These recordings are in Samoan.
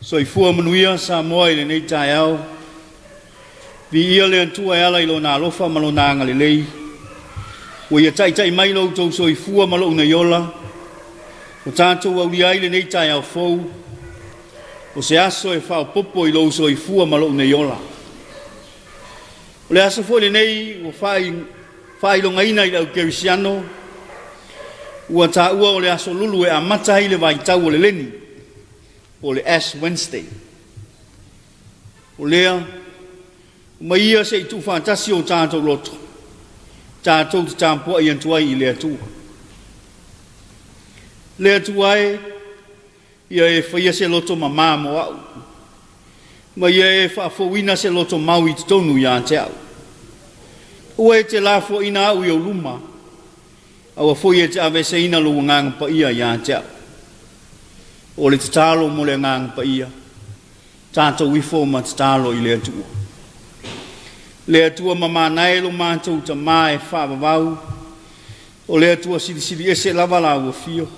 Soifua manuia Samoa i lenei taeao. Viia le Atua e ala i Lona alofa ma Lona agalelei ua Ia taitai mai lo outou soifua ma lou nei ola, ua tatou aulia ai lenei taeao fou, o se aso e faaopoopo i lou soifua ma lou nei ola. O le aso foi lenei ua faailogaina i le au kerisiano, ua taua o le Aso Lulu e amata ai le vaitau o le Leni, po o le Ash Wednesday. O lea, omaia se i tuufaatasi o tatou loto, tatou te tapuai atu ai i le Atua. Le Atua e, ia e faia se loto mamā mo a'u, ma ia e faafouina se loto mau i totonu ia te a'u. Aua e te lafoaina a'u i ou luma, aua foi e te aveeseina lou Agaga Paia ia te a'u. O le tatalo mo le Agaga Paia, tatou ifo ma tatalo i le Atua. Le Atua mamana e lo matou Tamā e faavavau, o le Atua silisili ese lava lau afio.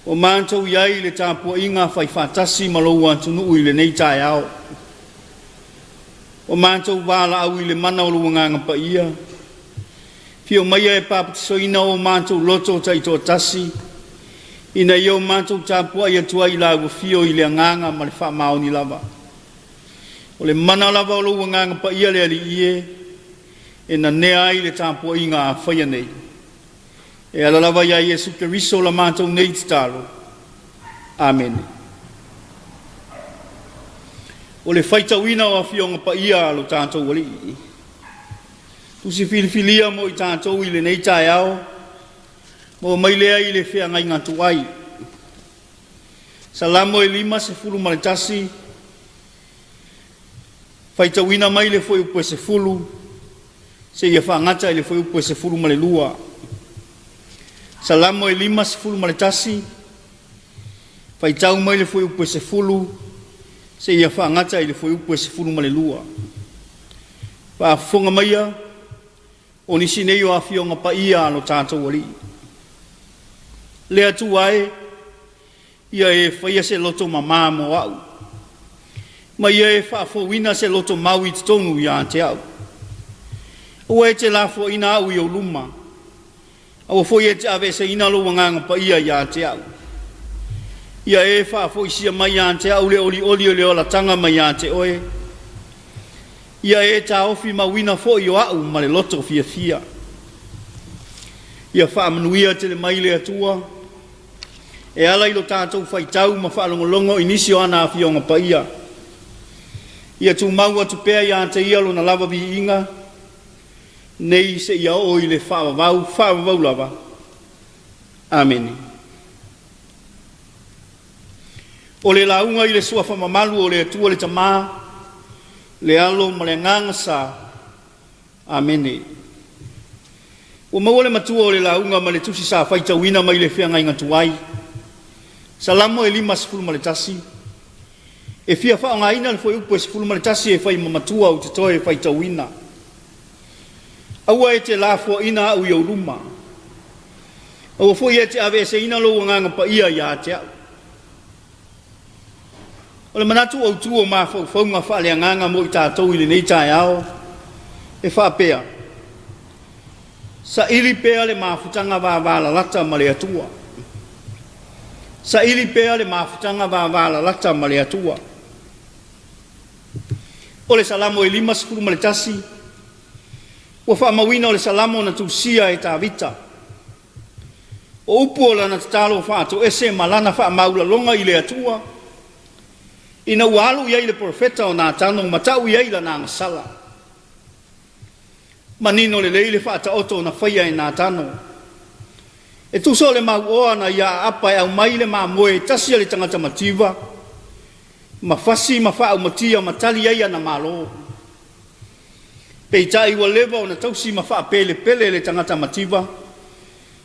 Ua matou i ai i le tapuaiga faifaatasi ma lou atunuu i lenei taeao. Ua matou valaau i le mana o lou Agaga Paia, fio maia e papatisoina o matou loto taitoatasi, ina ia o matou tapuai atu ai i lau afio i le agaga ma le faamaoni lava. O le mana lava o lou Agaga Paia le Alii e, e nanea ai le tapuaiga a faia nei. E ala lava iā Iesu Keriso la matou nei tatalo. Amene. O le faitauina o Afioga Paia a lo tatou Alii. Tusi filifilia mo i tatou i lenei taeao, maua mai lea i le feagaiga tuai. Salamo e 51, faitauina mai le fuaiupu e 10 seia faagata i le fuaiupu e 12. Salamo e 51, faitau mai le fuaiupu e 10 seia faagata i le fuaiupu e 12. Faafofoga maia, o nisi nei o Afioga Paia a lo tatou Alii. Le Atua e, ia e faia se loto mamā mo a'u, ma ia e faafouina se loto mau i totonu ia te a'u. Aua e te lafoaina a'u i ou luma, aua foi e te aveeseina lou Agaga Paia ia te a'u. Ia e faafoisia mai ia te a'u le olioli o le olataga mai ia te oe, ia e taofi mauina foi o a'u ma le loto fiafia. Ia faamanuia tele mai le Atua e ala i lo tatou faitau ma faalogologo i nisi o ana Afioga Paia. Ia tumau atu pea ia te Ia lona lava viiga, nei seia oo i le faavavau, faavavau lava. Amene. O le lauga i le suafa mamalu o le Atua le Tamā, le Alo ma le Agaga Sa. Amene. Ua maua le matua o le lauga ma le tusi sa faitauina mai le feagaiga tuai. Salamo e 51, e fia faaaogaina le fuaiupu e 11 e fai ma matua ou te toe faitauina. Aua e te lafoaina a'u i ou luma, aua foi e te aveeseina lou Agaga Paia ia te a'u. O le manatu autu o mafaufauga faaleagaga mo i tatou i lenei taeao e faapea, Saili pea le mafutaga vavalalata ma le Atua. Saili pea le mafutaga vavalalata ma le Atua. O le Salamo e 51, ua faamauina o le Salamo na tusia e Tavita. O upu o lana tatalo faatoese ma lana faamaualaloga i le Atua, ina ua alu i ai le perofeta o Natano ma tau i ai lana agasala. Manino lelei le faataoto na faia e Natano. E tusa o le mauoa na ia aapa e aumai le mamoe e tasi a le tagata mativa, ma fasi ma faaumatia ma tali ai ana malo. Peitai ua leva ona tausi ma faapelepele le tagata mativa,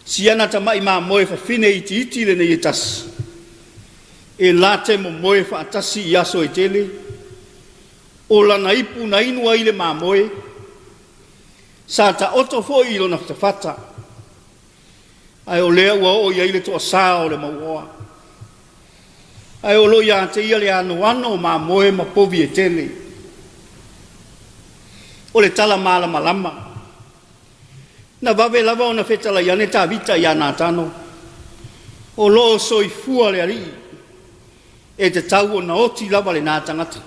si ana tama'i mamoe fafine itiiti lenei e tasi, e late momoe faatasi i aso e tele, o lana ipu na inu ai le mamoe, sa taoto foi i lona fatafata, ae o lea ua oo i ai le toasā o le mauoa. Ae o lo o ia te ia le anoano o mamoe ma povi e tele. O le tala malamalama. Na vave lava ona fetalai ane Tavita ia Natano, O lo o soifua le Alii, e tatau ona oti lava lena tagata.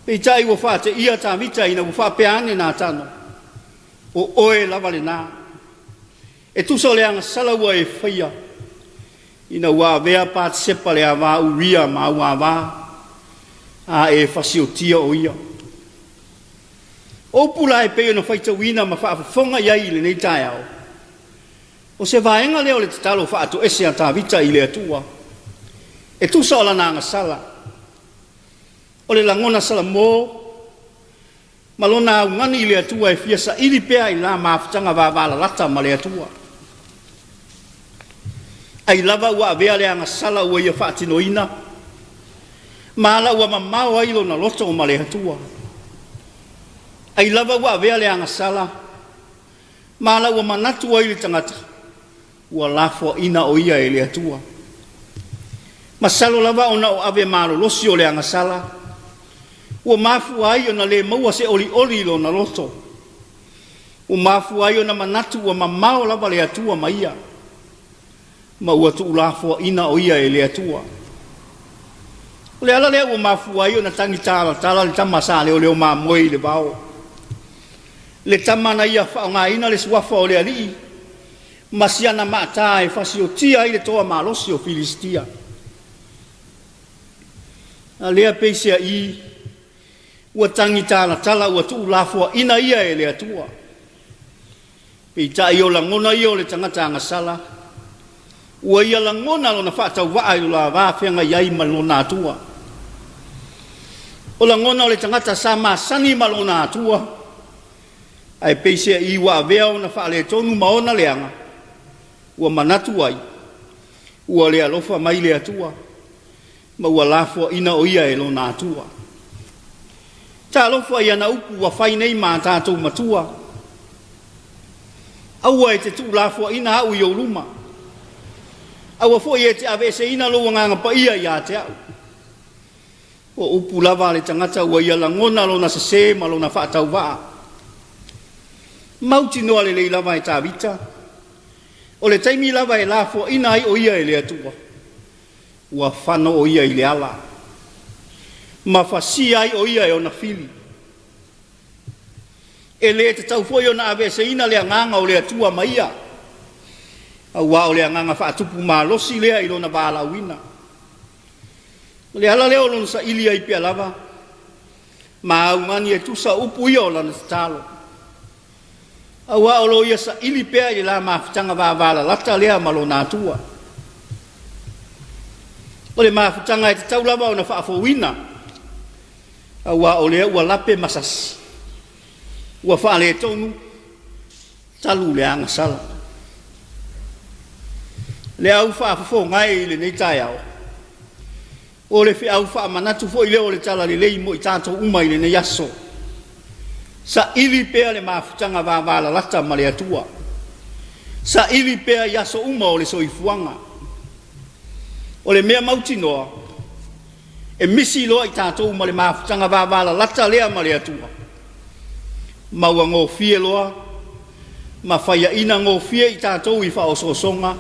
Peitai ua faateia Tavita ina ua faapea ane Natano, O oe lava lena. E tusa o le agasala ua e faia, ina ua avea Patisepa le ava Uria ma au ava, a e fasiotia o ia. O upu la e pei ona faitauina ma faafofoga i ai i lenei taeao, o se vaega lea o le tatalo faatoese a Tavita i le Atua, e tusa o lana agasala, o le lagona salamo ma lona augani i le Atua e fia saili pea i la mafutaga vavalalata ma le Atua. Ai lava ua avea le agasala ua ia faatinoina, ma ala ua mamao ai lona loto ma le Atua. Ai lava ua avea le agasala, ma ala ua manatu ai le tagata, ua lafoaina o ia e le Atua. Masalo lava ona o ave malolosi o le agasala, ua mafua ai ona le maua se olioli i lona loto. Ua mafua ai ona manatu ua mamao lava le Atua ma ia, ma ua tuulafoaina o ia e le Atua. O le ala lea ua mafua ai ona tagi talatala le tama sa leoleo mamoe i le vao, le tama na ia faaaogaina le suafa o le Alii ma siana maata e fasiotia ai le toa malosi o Filisitia. A lea peiseai ua tagi talatala ua tuulafoaina ia e le Atua. Peitai o lagona ia o le tagata agasala, ua ia lagona lona faatauvaa i lo la va feagai ai ma lona Atua. O lagona o le tagata sa masani ma lona Atua, ae peiseai ua avea ona faaletonu ma ona leaga, ua manatu ai, ua le alofa mai le Atua, ma ua lafoaina o ia e lona Atua. Talofa i ana upu ua fai nei ma a tatou matua, Aua e te tuulafoaina au i ou luma, aua foi e te aveeseina lou Agaga Paia ia te au. O upu lava a le tagata ua ia lagona lona sesē ma lona faatauvaa. Mautinoa lelei lava e Tavita, o le taimi lava e lafoaina ai o ia e le Atua, ua fano o ia i le ala, ma fasia ai o ia e ona fili. E le tatau foi ona aveeseina le agaga o le Atua ma ia, auā o le agaga faatupu malosi lea i lona valaauina. O le ala lea o lona saili ai pea lava ma augani e tusa o upu ia o lana tatalo, auā o lo ia saili pea i le la mafutaga vavalalata lea ma lona Atua. O le mafutaga e tatau lava ona faafouina, auā o lea ua lape ma sasi, ua faaletonu talu le agasala. Le au faafofoga e i lenei taeao, o le feau faamanatu foi lea o le talalelei mo i tatou uma i lenei aso. Saili pea le mafutaga vavalalata ma le Atua. Saili pea i aso uma o le soifuaga. O le mea mautinoa, e misi loa i tatou ma le mafutaga vavalalata lea ma le Atua, ma ua gofie loa ma faiaina gofie i tatou i faaosoosoga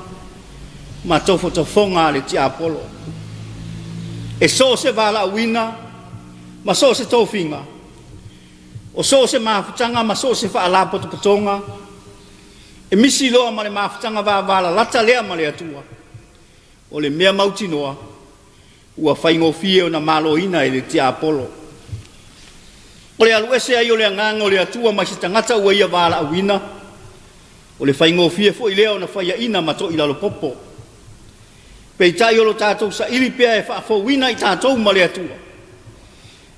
ma tofotofoga a le tiapolo. E so o se valaauina ma so o se tofiga, o so o se mafutaga ma so o se faalapotopotoga, e misi loa ma le mafutaga vavalalata lea ma le Atua, o le mea mautinoa, ua faigofie ona maloina e le tiapolo. O le alu ese ai o le agaga o le Atua mai se tagata ua ia valaauina, o le faigofie foi lea ona faiaina ma toilalopopo. Peitai o lo tatou saili pea e faafouina i tatou ma le Atua,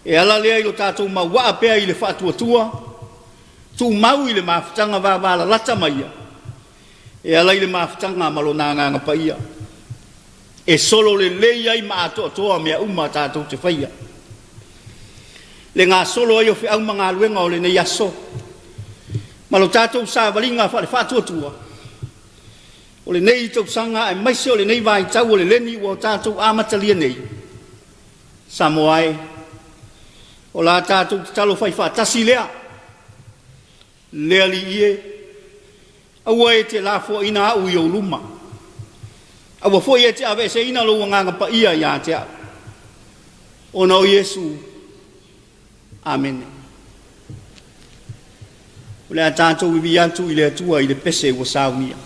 e ala lea i lo tatou mauaa pea i le faatuatua, tumau i le mafutaga vavalalata ma Ia, e ala i le mafutaga ma Lona Agaga Paia, e solo lelei ai ma atoatoa mea uma tatou te faia. Le gasolo ai o feau ma galuega o lenei aso, ma lo tatou savaliga faale-faatuatua, O lenei tausaga aemaise o lenei vaitau o le leni ua tatou amatalia nei, Samoa e, o la tatou tatalo faifaatasi lea, le Alii e, aua e te lafoaina au i ou luma, aua foi e te aveeseina lou Agaga Paia ia te au, ona o Iesu. Amene. O le a tatou vivii atu i le Atua i le pese ua saunia.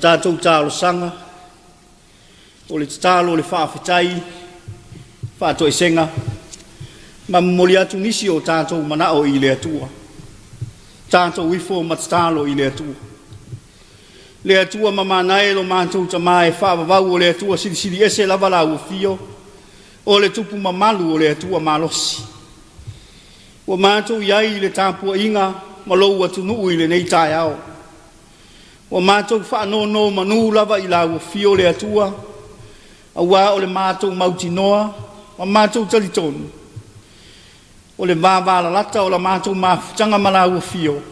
tatou talosaga, o le tatalo o le faafetai, faatoesega, ma momoli atu nisi o tatou manao i le Atua. Tatou ifo ma tatalo i le Atua. Le Atua mamana e lo matou Tama e faavavau, o le Atua silisili ese lava lau afio, o le Tupu mamalu o le Atua malosi. Ua matou i ai i le tapuaiga ma lou atunuu i lenei taeao. Ua matou faanonomanu lava i lau afio le Atua, aua o le matou mautinoa ma matou talitonu, o le vavalalata o la matou mafutaga ma lau afio,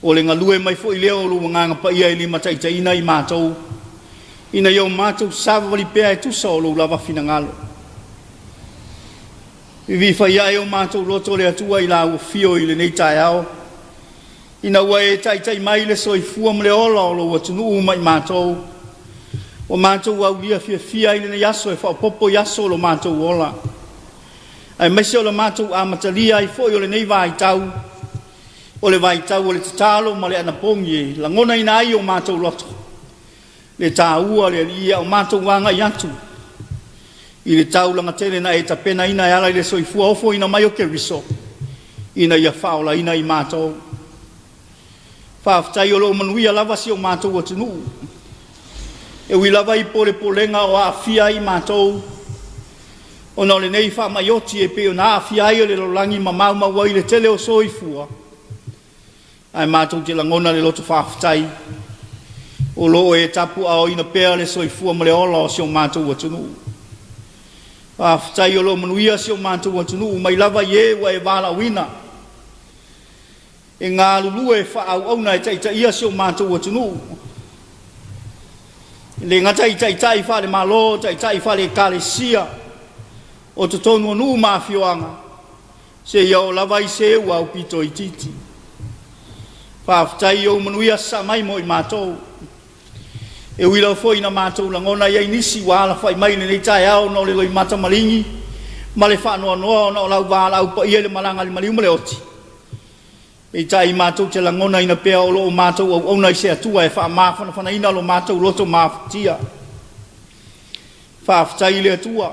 o le galue mai foi lea o lou Agaga Paia e limataitaiina i matou, ina ia o matou savavali pea e tusa o lou lava finagalo. Vivii fai ae o matou loto le Atua i lau afio i lenei taeao, ina ua e taitai mai le soifua ma le ola o lou atunuu ma i matou, ua matou aulia fiafia ai lenei aso e faaopoopo i aso o lo matou ola, aemaise o le matou amatalia ai foi o lenei vaitau, o le vaitau o le tatalo ma le anapogi e lagonaina ai i o matou loto le taua o le Alii, a o matou agai atu i le taulaga tele na e tapenaina e ala i le soifua ofoina mai o Keriso ina ia faaolaina i matou. Faafetai o lo o manuia lava si o matou atunuu, e ui lava i polepolega o aafia ai i matou ona o lenei faamai oti e pei ona aafia ai le lalolagi ma maumau ai le tele o soifua, ae matou te lagona le loto faafetai o lo o e tapuaaoina pea le soifua ma le ola o si o matou atunuu. Faafetai o lo o manuia si o matou atunuu mai lava i e ua e valaauina e galulue faaauauna e taitaia si o matou atunuu, e le gata i taitai faale-Malo, taitai faale-Ekalesia, o totonu o nuu ma afioaga, seia oo lava i se ua aupito itiiti. Faafetai i ou manuia sasaa mai mo i matou. E ui lava foi ina matou lagona e i ai nisi ua alafai mai i lenei taeao ona o le loimata maligi ma le faanoanoa ona o lau valaau paia i le malaga a le maliu ma le oti, peitai matou te lagonaina pea o lo o matou auauna i se Atua e faamafanafanaina lo matou loto mafatia. Faafetai i le Atua,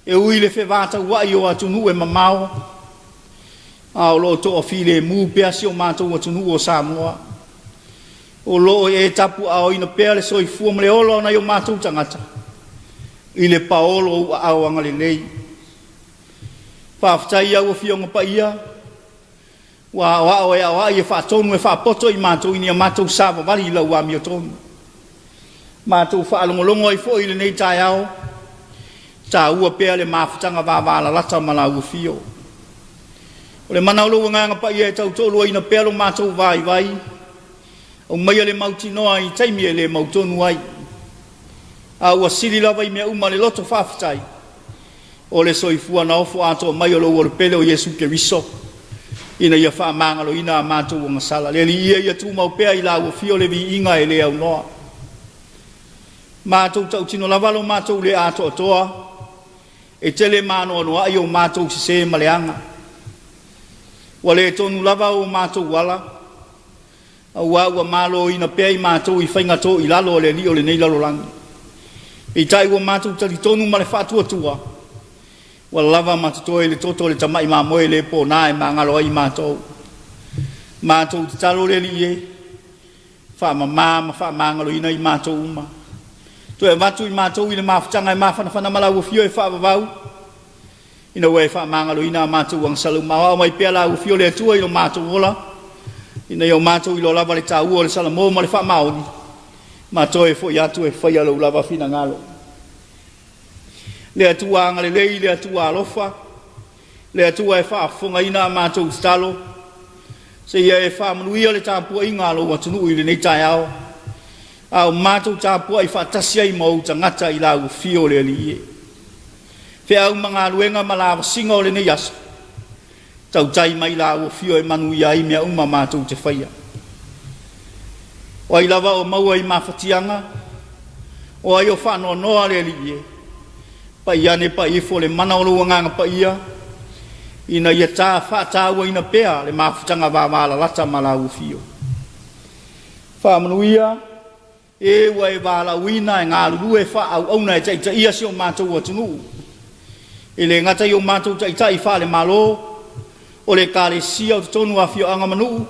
e ui i le fevataua'i o atunuu e mamao, a o lo o toafilemu pea si o matou atunuu o Samoa. O lo o e tapuaaoina pea le soifua ma le ola o nai o matou tagata i le paolo o ou aao agalelei. Faafetai i au Afioga Paia ua aoao e aoai e faatonu e faapoto i matou ina ia matou savavali i lau amiotonu. Matou faalogologo ai foi i lenei taeao, e taua pea le mafutaga vavalalata ma lau afio. O le mana o lou Agaga Paia e tautoaluaina pea lo matou vaivai, aumaia le mautinoa i taimi e le mautonu ai, a ua sili lava i mea uma le loto faafetai, o le soifua na ofo atoa mai o lou Alo Pele o Iesu Keriso ina ia faamagaloina a matou agasala. Le Alii ia, ia tumau pea i lau afio le viiga e le aunoa. Matou tautino lava lo matou le atoatoa, e tele ma anoanoai o matou sese ma leaga. Ua le tonu lava o matou ala, aua ua maloina pea i matou i faiga toilalo a le alii o lenei lalolagi. Peitai ua matou talitonu ma le faatuatua, ua lava ma totoe le toto o le tamai mamoe le pona e magalo ai i matou. Matou tatalo le Alii e, faamama ma faamagaloina i matou uma. Toe avatu i matou i le mafutaga e mafanafana ma lau afio e faavavau, ina ua e faamagaloina a matou agasala uma. Aoao mai pea lau afio le Atua i lo matou ola, ina ia o matou iloa lava le taua o le salamo ma le faamaoni, ma toe foi atu e faia lou lava finagalo. Le Atua agalelei, le Atua alofa, le Atua e faafofogaina a matou tatalo, seia e faamanuia le tapuaiga a lou atunuu i lenei taeao, a o matou tapuai faatasi ai ma ou tagata i lau afio le Alii e. Feau ma galuega ma lavasiga o lenei aso, tautai mai lau afio e manuia ai mea uma matou te faia. O ai lava o maua i mafatiaga, o ai o faanoanoa le Alii e, pai ane pai ifo le mana o lou Agaga Paia, ina ia ta faatauaina pea le mafutaga vavalalata ma lau afio. Faamanuia e ua e valaauina e galulue faaauauna e taitaia si o matou atunuu. E le gata i o matou taitai faale-Malo, o le Ekalesia o totonu o afioaga ma nuu,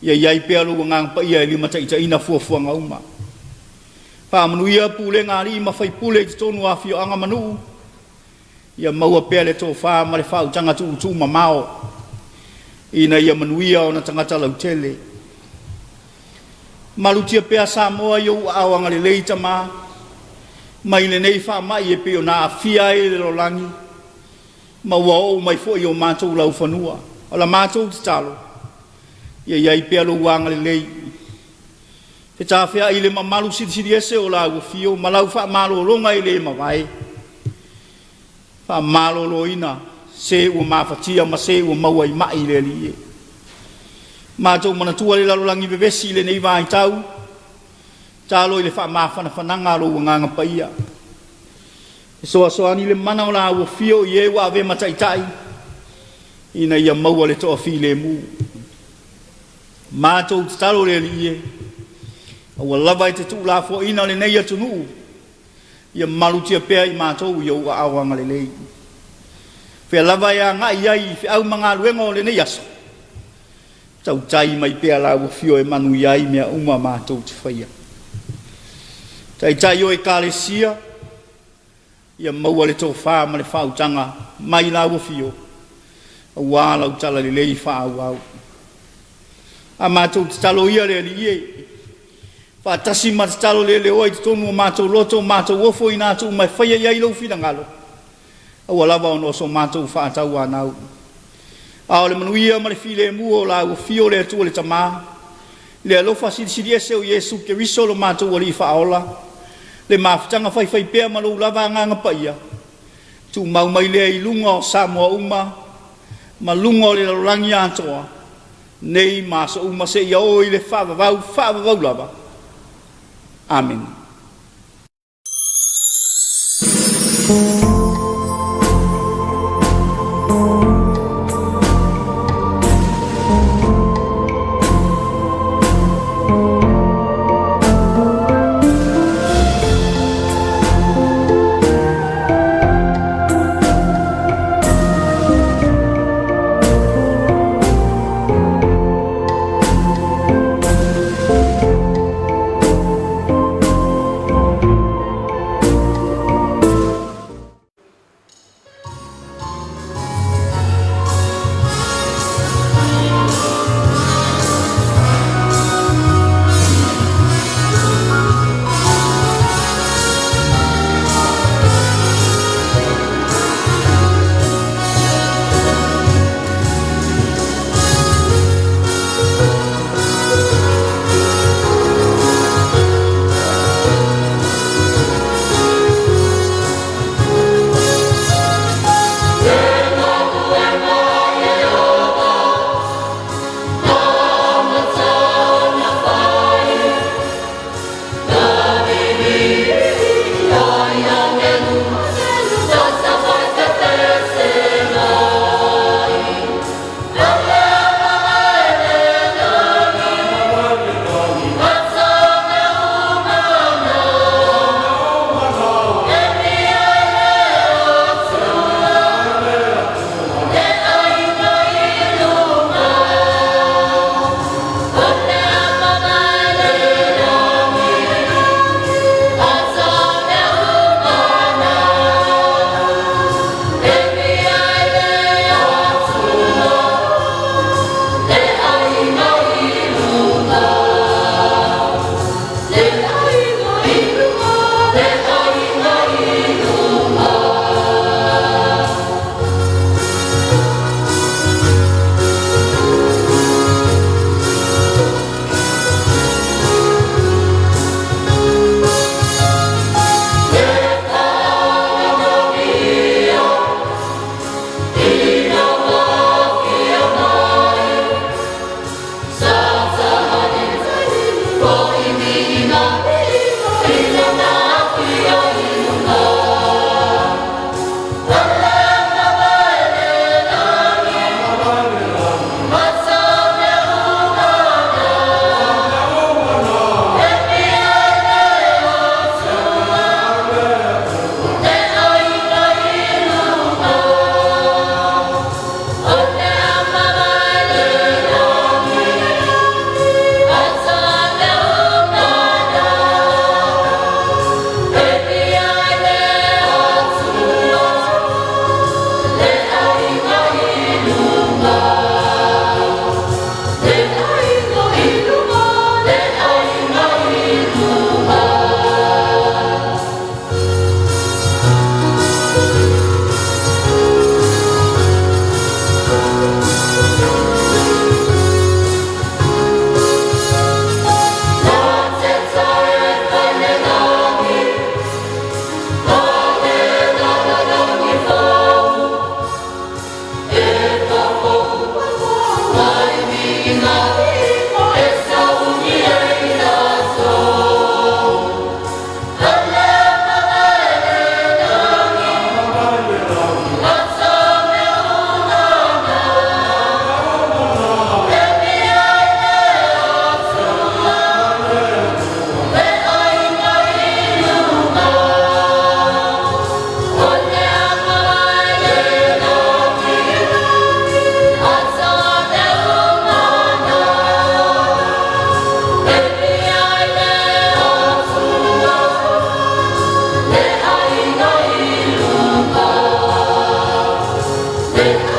ia i ai pea lou Agaga Paia e limataitaiina fuafuaga uma. Faamanuia pulega a alii ma faipule i totonu o afioaga ma nuu, ia maua pea le tofa ma le faautaga tuutuumamao ina ia manuia ona tagata lautele. Malutia pea Samoa i ou aao agalelei Tama, mai lenei faamai e pei ona aafia ai le lalolagi ma ua oo mai foi i o matou laufanua. O la matou tatalo, ia i ai pea lou agalelei, fetafeai i le mamalu silisili ese o lau afio ma lau faamalologa e le mavae, faamaloloina se ua mafatia ma se ua maua i mai le Alii e. Matou manatua le lalolagi vevesi i lenei vaitau, tatalo i le faamafanafanaga a lou Agaga Paia, fesoasoani le mana o lau Afio i e ua avea ma taitai ina ia maua le toafilemu. Matou tatalo le Alii e, aua lava e te tuulafoaiina lenei atunuu, ia malutia pea i matou i ou aao agalelei. O fea lava e agai i ai i feau ma galuega o lenei aso, tautai mai pea lau Afio e manuia ai mea uma matou te faia. Taitai o Ekalesia, ia maua le tofa ma le faautaga mai lau Afio aua lau talalelei faaauau. A matou tatalo ia le Alii e, faatasi ma tatalo leleoa i totonu o matou loto ma matou ofo i natura uma e faia i ai lou finagalo, aua lava ona o so matou faatauanau. A o le manuia ma le filemu o lau Afio le Atua le Tama, le alofa silisili ese o Iesu Keriso lo matou Alii Faaola, le mafutaga faifaipea ma lou lava Agaga Paia, tumau mai lea i luga o Samoa uma ma luga o le lalolagi atoa, nei ma aso uma seia oo i le faavavau faavavau lava. Amene. E.